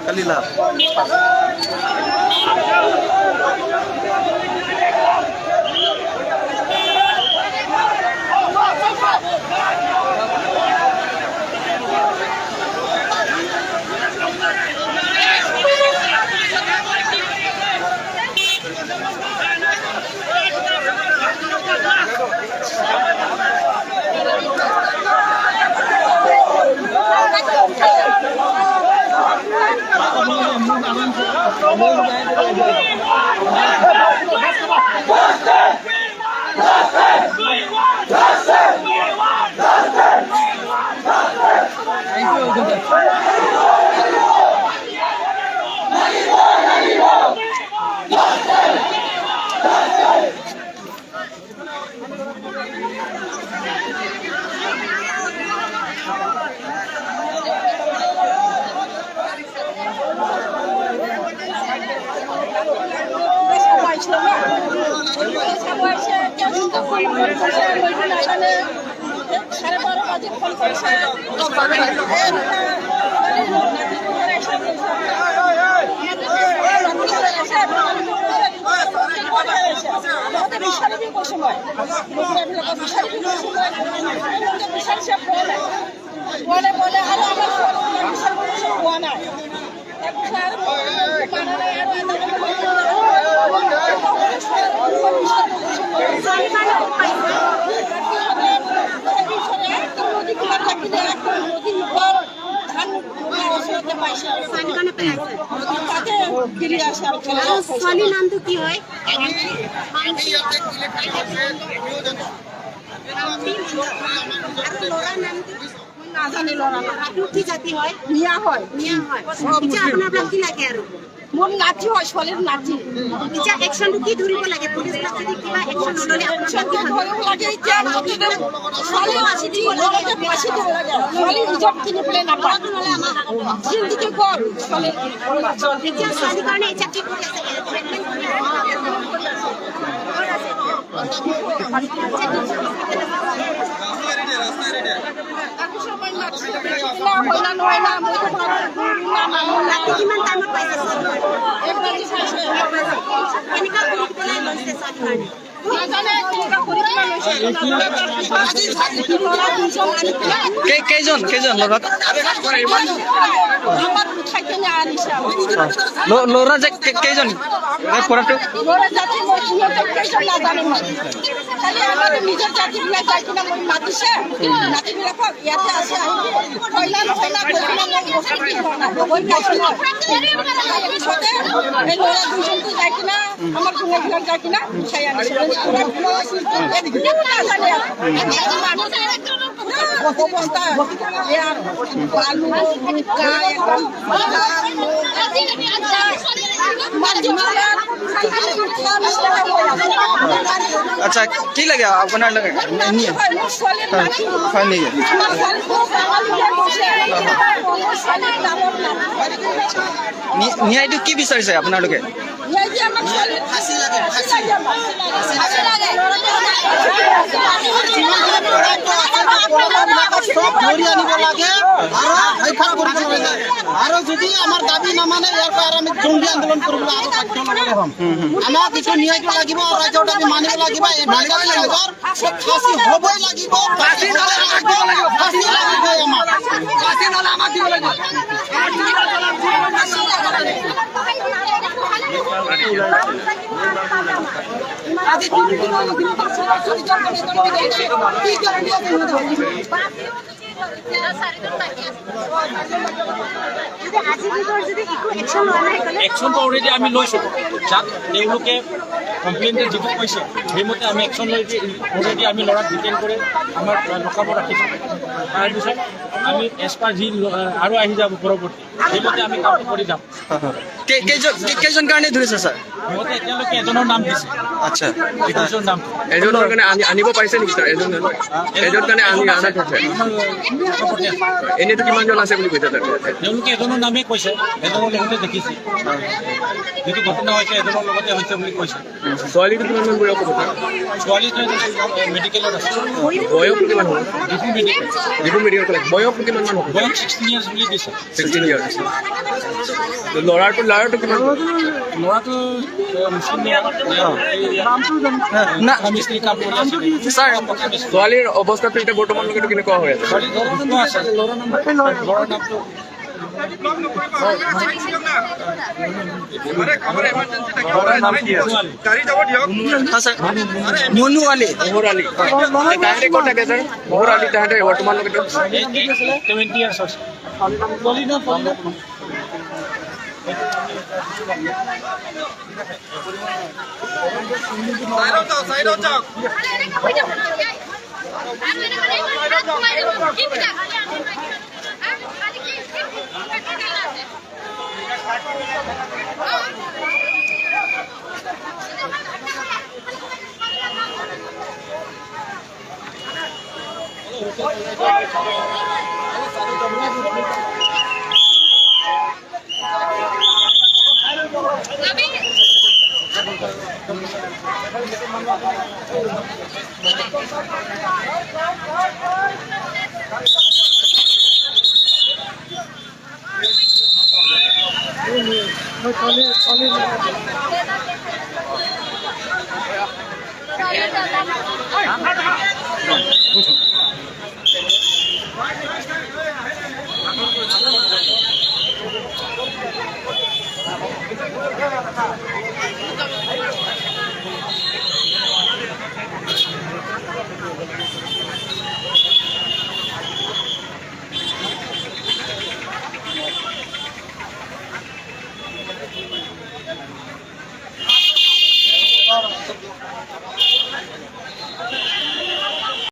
কালি লাভ। চাব আহিছিলে ন, চাব আহিছে। তেওঁ ফোন কৰিছে, মইতো নাজানে। 12:30 বাজিত ফোন কৰিছে। বিচাৰিবি কৈছোঁ মই, মহিলাবিলাকক বিচাৰিবি কৈছোঁ মই। তেওঁলোকে বিচাৰিছে, পোৱা নাই, পোৱা নাই, পোৱা নাই। আৰু আমাৰ ছোৱালীবিলাক বিচাৰিব গৈছে, পোৱা নাই। তাৰপিছত আৰু মানা নাই। আৰু এটা একদম নদী কিনাৰ থাকিলে, একদম নদীৰ ওপৰ ধান ওচৰতে পাইছে আৰু তাতে গিৰি আছে। আৰু ছোৱালীৰ নামটো কি হয়? আমি ইয়াতে আছে, আমিও জানো। আৰু ল'ৰাৰ নামটো? নাজানে ল'ৰা। আপুনি কি জাতি হয়? মিয়া হয়। মিয়া হয়। এতিয়া আপোনাৰ পৰা কি লাগে আৰু? মোৰ নাতি হয়, ছোৱালীৰ নাতি। এতিয়া একশ্যনটো কি ধৰিব লাগে? পুলিচবিলাক যদি কিবা একশ্যন নল'লে আপোনাৰ কি ভাবে? ধৰিব লাগে এতিয়া মুঠতে ছোৱালী ফাঁচি দিব লাগে, ফাঁচি দিব লাগে। ছোৱালী ইজ্জত কিনি পেলাই নাপায়। জিন্দিগি গ'ল ছোৱালীৰ। এতিয়া ছোৱালীৰ কাৰণে এতিয়া কি কৰি আছে? ট্ৰিটমেণ্ট কৰি আছে? তাৰপিছত মই মাতিছোঁ না, হয় না নহয় না, মইতো না মানুহ না। ৰাতি কিমান টাইমত পাইছে ছোৱালী? 1 বাজি চাইছে। কেনেকুৱা কৰি পেলাই লৈছে ছোৱালীৰ কাৰণে? নাজানে কেনেকুৱা কৰি পেলাই লৈছে, নাজানে। তাৰপিছত ল'ৰা দুজন আনি পেলাই কেইজন কেইজন ল'ৰা? আমাৰ উঠাই কেনে আনিছে আৰু। ল'ৰা যে কেইজন ৰেপ কৰাটো? ল'ৰা জাতি মই সিহঁতক কেইজন নাজানো মই। খালি আমাৰ নিজৰ জাতিবিলাক যাই কিনে মই মাতিছে, নাতিবিলাকক ইয়াতে আছে, আহিবি, হয় না নহয় না কৈ কিনে মই বস্তু কি হোৱা নাই, গৈ পাইছোঁ মই। তাৰপিছতে এই ল'ৰা দুজনটো যাই কিনে আমাৰ জোঙাবিলাক যাই কিনে উঠাই আনিছে। একো নাজানে আৰু মানুহ অৱস্থা বেয়া আৰু বালু বোকা একদম। মাটি। আচ্ছা, কি লাগে আপোনাৰ লাগে? হয় নেকি? ন্যায়টো কি বিচাৰিছে আপোনালোকে? ফাঁচি লাগে, ফাঁচি। চব ধৰি আনিব লাগে আৰু ৰক্ষা কৰিব লাগে। আৰু যদি আমাৰ দাবী নামানে, ইয়াৰ পৰা আৰু আমি জংগী আন্দোলন কৰিবলৈ আৰু বাধ্য নহ'লে হ'ম। আমাক এইটো ন্যায়টো লাগিব, ৰাইজৰ দাবী মানিব লাগিব। এই ৰাইজৰ ফাঁচি হ'বই লাগিব, ফাঁচি লাগিব, ফাঁচি লাগিবই আমাক। ফাঁচি নহ'লে আমাক দিব লাগিব। আজি 3 দিন হ'ল, কি গ্যাৰাণ্টি আছে সিহঁতৰ? যদি আজিৰ ভিতৰত যদি একো একশ্যন লোৱা নাই ক'লে? একশ্যনটো অলৰেডি আমি লৈছোঁ। যাক তেওঁলোকে কমপ্লেইনতে যিটো কৈছে, সেইমতে আমি একশ্যন লৈ অলৰেডি আমি ল'ৰাক ডিটেইন কৰি আমাৰ লকাপত ৰাখিছোঁ। তাৰপিছত আমি এজ পাৰ যি আৰু আহি যাব পৰৱৰ্তী, সেইমতে আমি কামটো কৰি যাম। কেইজন কাৰণে ধৰিছে ছাৰ? সিহঁতে এতিয়ালৈকে এজনৰ নাম দিছে। আচ্ছা। এজনৰ নাম। এজনৰ কাৰণে আনিব পাৰিছে নেকি ছাৰ? এজন কাৰণে আনা থৈছে। এনেইতো কিমানজন আছে বুলি কৈছে ছাৰ? তেওঁলোকে এজনৰ নামেই কৈছে, এজনৰ লগতে দেখিছে। যিটো ঘটনা হৈছে এজনৰ লগতে হৈছে বুলি কৈছে। ছোৱালীটো কিমানমান বয়স হ'ব ছাৰ? ছোৱালীটো মেডিকেলত আছে। বয়সটো কিমান হ'ব? Diphu medical. Diphu medical college. বয়সটো কিমানমান হ'ব? বয়স 16 ইয়াৰ্ছ বুলি দিছে। 16 ইয়াৰ্ছ। ল'ৰাটো কিমান? ল'ৰাটো মুছলিম। না। মিস্ত্ৰী কাম কৰি আছে। ছাৰ। ছোৱালীৰ অৱস্থাটো এতিয়া বৰ্তমানলৈকে কেনেকুৱা হৈ আছে? ছোৱালী সুস্থ আছে। ল'ৰাৰ নামটো ছাৰ, মনু আলী। মোহৰ আলী। তাহাঁতে ক'ত থাকে ছাৰ? মোহৰ আলী তাহাঁতে বৰ্তমানলৈকে 20 ইয়াৰ্ছ হৈছে।